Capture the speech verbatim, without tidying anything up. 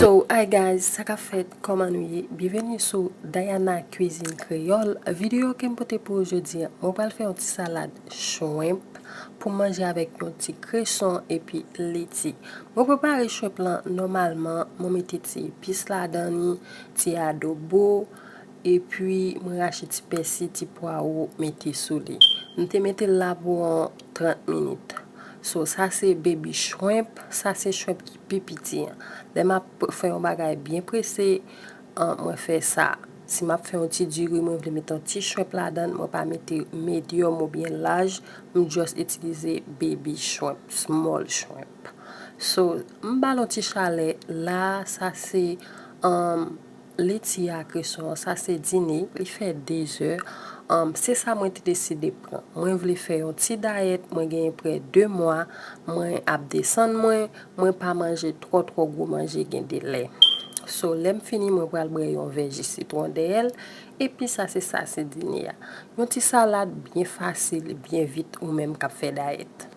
So, hi guys, sa k ap fèt, kòman nou ye? Byenveni sou Diana Cuisine Créole. Videyo ke m pote pou ou jodi a, mwen pral fè yon ti salad shrimp pou m manje avèk yon ti kreson epi leti. Mwen prepare shrimp lan nòmalman, mwen mete ti epis ladan li, ti adobo, epi mwen rache ti pèsi, ti pwawo, mete sou li. M te mete l la pou yon trant minit. So, sa se baby shrimp, sa se shrimp ki pi piti an. Lè m ap fè yon bagay byen prese, an, mwen fè sa. Si m ap fè yon ti diri, mwen vle mete yon ti shrimp ladan, mwen pa mete medium oubyen large, m just itilize baby shrimp, small shrimp. So, m ba l yon ti chalè la, sa se, um, leti a kreson, sa se dine, li fè de zè. Um, se sa mwen te deside pran. Mwen vle fè yon ti dayèt, mwen genyen prè de mwa, mwen ap desann mwen, mwen pa manje twò twò gwo manje gen de lè. So, lè m fini, mwen pral bwè yon vè ji sitwon dèyè l, epi sa se sa se dine a. Yon ti salad byen fasil, byen vit, ou menm k ap fè dayèt.